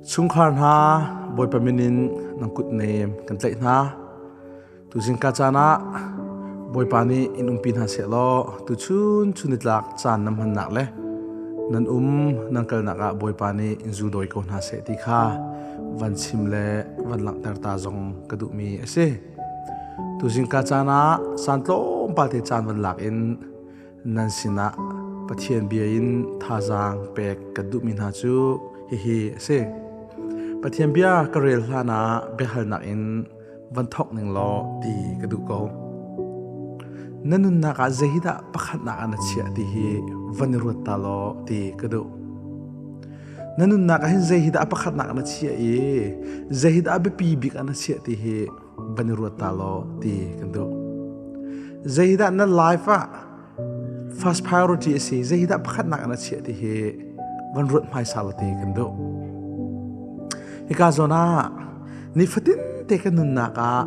Chungkhar hna Bawipa min in nan kut nem kan tlaih hna. Tuzing ka caan ah Bawipa nih in umpi hna seh law tuchun chunitlak caan nan hmannak le nan um nan kalnak ah Bawipa nih in zuldawi ko hna seh ti kha van chim le van langhter ta zong ka duhmi a si. Tuzing ka caan ah san tlawmpal te caan van lak in nan sinah Pathian bia in thazaang pek kan duhmi hna cu hihi a si. Pathian bia ka rel hlan ah biahalnak in van thawk ning law ti ka duh ko. Na nunnak ah zeidah pakhatnak ah na chiah ti hi van i ruat ta law ti ka duh. Na nunnak ah hin zeidah pakhatnak ah na chiah i zeidah biapi bik ah na chiah ti hi van i ruat ta law ti kan duh. Zeidah na life ah first priority a si, zeidah pakhatnak ah na chiah ti hi van ruat hmaisa law ti kan duh. Hika zawn ah nifatin te kan nunnak ah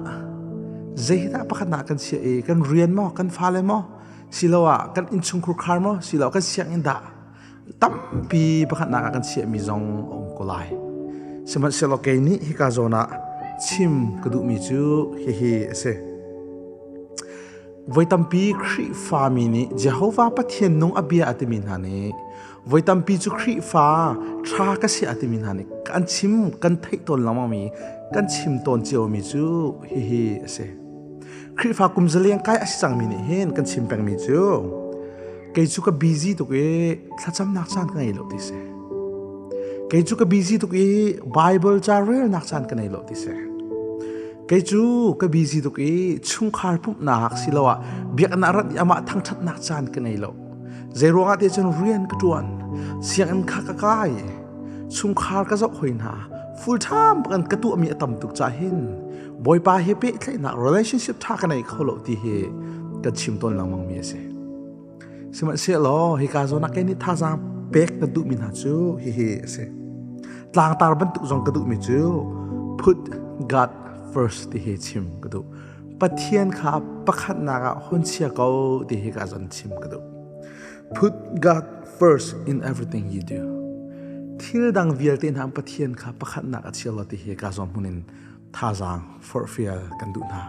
zeidah pakhatnak kan chiah i kan rian maw, kan fale maw, siloah kan innchungkhur khar maw, siloah kan sianginn dah tampi pakhatnak ah kan chiahmi zong a um ko lai. Sihmanhsehlaw kei nih hika zawn ah chim ka duhmi cu hihi a si. Voi tampi Khrihfami nih Jehovah Pathian nung a bia a timi hna nih voi tampi cu Khrihfa ṭha ka si a timi hna nih kan chim kan theih tawn lengmangmi kan chim tawn ciomi cu hihi a si. Khrihfa kum zaleng kai a si cangmi nih hin kan chim pengmi cu kei cu ka busy tuk i thlacamnak caan ka ngei lo ti si. Kei cu ka busy tuk i Bible ca relnak caan ka nei lo ti si. Kei cu ka busy tuk i chungkhar pumhnak siloah biakinn ah rat i amah thangṭhatnak caan ka ngei lo. Zeiruangah ti cun rian ka ṭuan, sianginn kha ka kai, chungkhar ka zoh hoi hna, full time kan ka tuahmi a tam tuk cah hin Bawipa he pehtlaihnak relationship ṭha ka nei kho lo ti hi kan chim tawn lengmang mi a si. Sihmanhsehlaw hika zawn ah kei nih thazaang pek ka duhmi hna cu hihi a si. Tlangtar bantuk zong ka duhmi cu put God first ti hi chim ka duh. Pathian kha pakhatnak ah hun chia ko ti hi ka zon chim ka duh. Put God first in everything you do. Thil dang vialte hna Pathian kha pakhatnak a chia lo ti hi ka zawn hmun in thazaang forhfial kan duh hna.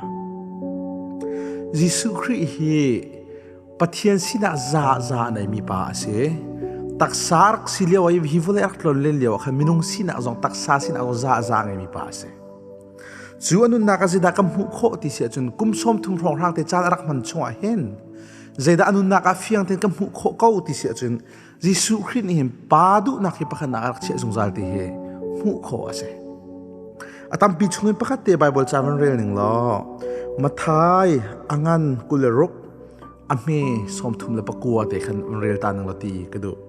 Jesuh Khrih hi Pathian sinah za za a neimi pa a si. Taksa rak si lio i hi vawlei rak tlon len lio ah khan minung sinak zong taksa sinak zong za za a ngeimi pa a si. Cu a nunnak a zeidah kan hmuh khawh ti si ahcun kum 30 hrawnghrang te caan a rak hman chungah hin zeidah a nunnak ah fiang tein kan hmuh khawh ko ti si ahcun Jesuh Khrih nih hin pa duhnak hi pakhatnak a rak chiah zungzal ti hi hmuh khawh a si. A tampi chungin pakhat te Bible ca van rel ning law Mathai a ngan 26 a hme 39 te khan van rel ta ning law ti ka duh.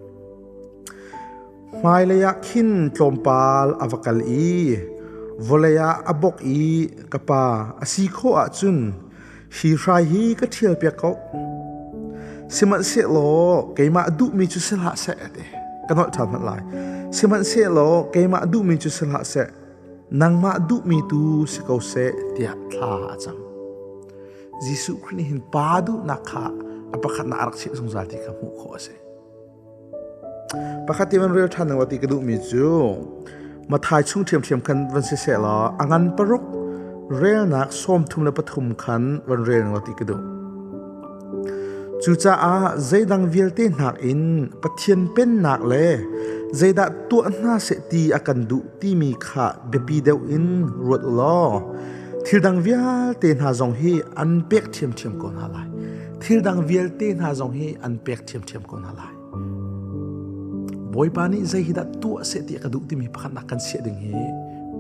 Hmailei ah khin tlawmpal a va kal i vawlei ah a bok i ka pa a si khawh ahcun hi hrai hi ka ṭhial piak ko. Sihmanhsehlaw keimah duhmi cu si hlah seh ti ka nolh ṭhan hmanh lai. Sihmanhsehlaw keimah duhmi cu si hlah seh, nangmah duhmi tu si ko seh tiah thla a cam. Jesuh Khrih nih hin pa duhnak kha a pakhatnak a rak chiah zungzal ti kha hmuh khawh a si. Pakhat te van rel ṭhan ding ti ka duhmi cu Mathai chung ṭhiamṭhiam khan van si seh law a ngan paruk relnak 33 khan van rel ning ti ka duh. Cucaah zeidang vialte nakin Pathian pennak le zeidah tuah hna seh ti a kan duh timi kha biapi deuh in ruat u law thil dang vialte hna zong hi an pek ṭhiamṭhiam ko hna lai. Thil dang vialte hna zong hi an pek ṭhiamṭhiam ko hna lai. Bawipa nih zei hi dah tuah seh ti a ka duh timi pakhatnak kan chiah ding hi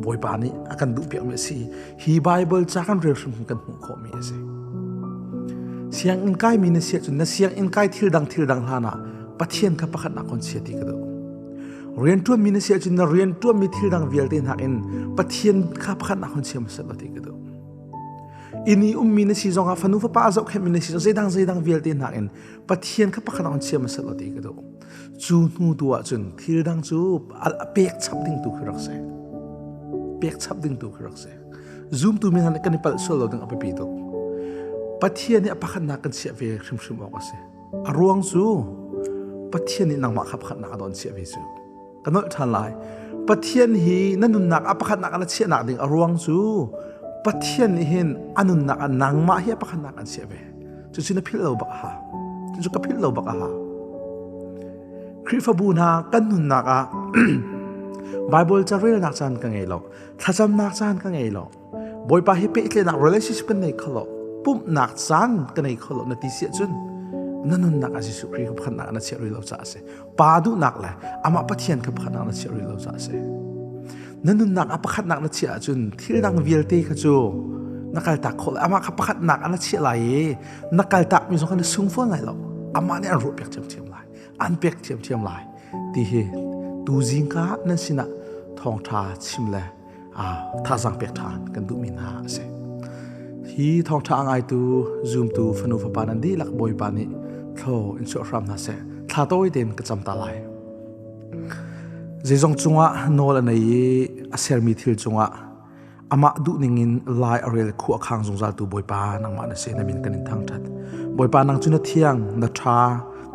Bawipa nih a kan duh piakmi a si. Hi Bible ca kan rel hrim kan hmuh khawhmi a si. Sianginn kaimi na si ahcun na sianginn kai thil dang thil dang hlan ah Pathian kha pakhatnak kon chia ti ka duh. Rianṭuanmi na si ahcun na rianṭuanmi thil dang vialte nakin Pathian kha pakhatnak kon chia hmasat ti ka duh. Inn i ummi na si zongah fanu fapa a zohkhenhmi na si zong zeidang zeidang vialte nakin Pathian kha pakhat on chia hmasat lo ti ka duh. Cu hnu tu ah cun thil dang cu pek chap ding tu khi rak si. Pek chap ding tu khi rak si. Zumtu mi hna nih kan i palh sual lo ding a biapi tuk. Pathian nih a pakhatnak kan chiah ve hrimhrim awk a si. A ruang cu Pathian nih nangmah kha pakhatnak a don chiah ve cu. Ka nolh ṭhan lai. Pathian hi na nunnak a pakhatnak na chiahnak ding a ruang cu Pathian nih hin a nunnak ah nangmah hi a pakhatnak an chiah ve. Cucu na philh lo bak a ha. Cucu ka philh lo bak a ha. Khrihfabu hna kan nunnak ah Bible ca relnak caan ka ngei lo, thlacamnak caan ka ngei lo. Bawipa hi pehtlenak relationship kan nei kho lo, pumhnak caan ka nei kho lo na ti si ahcun na nunnak ah Jesuh Khrih kha pakhatnak na chiah rih lo caah a si. Pa duhnak le amah Pathian kha pakhatnak na chiah rih lo caah a si. Na nunnak ah pakhatnak na chiah ahcun thil dang vialte kha cu na kaltak khawh lai. Amah kha pakhatnak ah na chiah lai i na kaltak mi zong kha na sung fawn lai lo. Amah nih an ruah piak ṭhiamṭhiam lai. An pek ṭhiamṭhiam lai. Ti hi tu zingka nan sinah thawngṭha chim le thazang pek ṭhan kan duhmi hna a si. Hi thawngṭha a ngaitu zumtu fanu fapa nan dihlak Bawipa nih thlaw in chuah hram hna seh. Thla tawi tein ka cam ta lai. Zeizong cungah nawl a nei i a sermi thil cungah amah duhning in lai a rel khu a khang zungzaltu Bawipa nangmah na si na min kan in thangṭhat. Bawipa nang cu na thiang, na ṭha,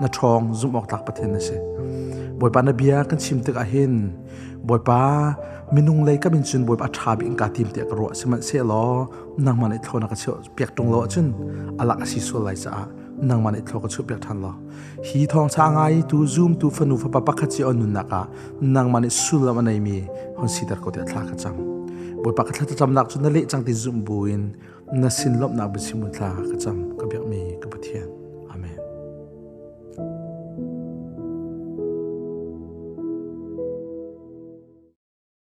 na ṭhawng zumh awk tlak Pathian na si. Bawipa na bia kan chim tikah hin Bawipa minung lei kam in cun Bawipa a ṭha bik in kaa tim tiah ka ruah sihmanhsehlaw nangmah nih thlaw na ka chiah piak ṭung lo ahcun alak a si sual lai caah nangmah nih thlaw ka chuah piak ṭhan law hi thawngṭha ngai tu zumtu fanu fapa pakhat cio nunnak ah nangmah nih sullam a neimi hon siter ko tiah thla ka cam Bawipa ka thlacamnak cu na leh cang ti zumh buin na sin lawmhnak biachim thla ka cam ka biakmi ka Pathian.